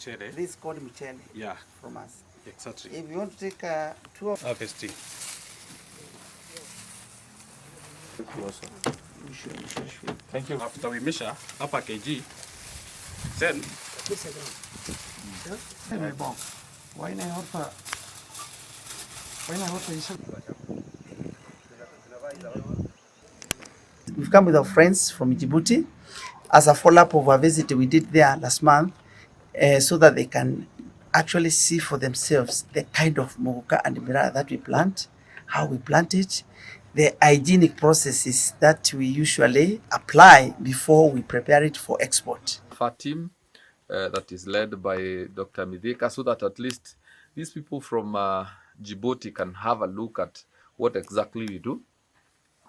Mchele. This is called mchele from us. If you want to take two of Harvesting. Thank you. After we measure hapa kg, then Bon. Waa inay horta waa inay horta We've come with our friends from Djibouti as a follow-up of our visit we did there last month, so that they can actually see for themselves the kind of muguka and miraa that we plant, how we plant it, the hygienic processes that we usually apply before we prepare it for export. AFA team that is led by Dr. Mithika, so that at least these people from Djibouti can have a look at what exactly we do.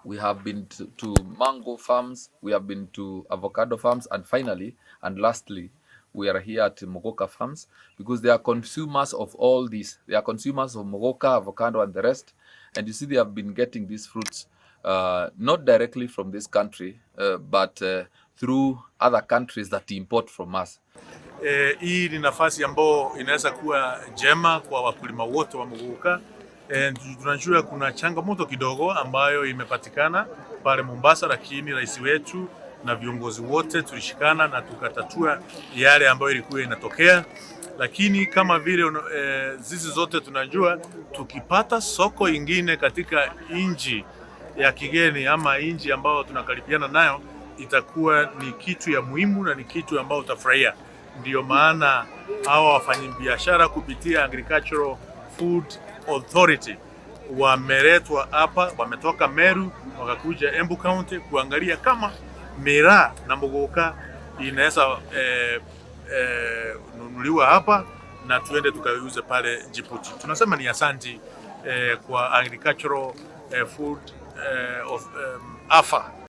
We have been to mango farms, we have been to avocado farms, and finally and lastly, we are here at Muguka farms because they are consumers of all these. They are consumers of Muguka, avocado, and the rest. And you see, they have been getting these fruits not directly from this country, but through other countries that import from us. E, hii ni nafasi ambayo inaweza kuwa njema kwa wakulima wote wa muguka. E, tunajua kuna changamoto kidogo ambayo imepatikana pale Mombasa, lakini rais wetu na viongozi wote tulishikana na tukatatua yale ambayo ilikuwa inatokea. Lakini kama vile sisi zote tunajua tukipata soko ingine katika nchi ya kigeni ama nchi ambayo tunakaribiana nayo itakuwa ni kitu ya muhimu na ni kitu ambayo utafurahia. Ndiyo maana hawa wafanyabiashara kupitia Agricultural Food Authority wameletwa hapa, wametoka Meru wakakuja Embu County kuangalia kama miraa na muguka inaweza nunuliwa hapa na tuende tukaiuze pale Djibouti. Tunasema ni asanti kwa Agricultural Food of AFA.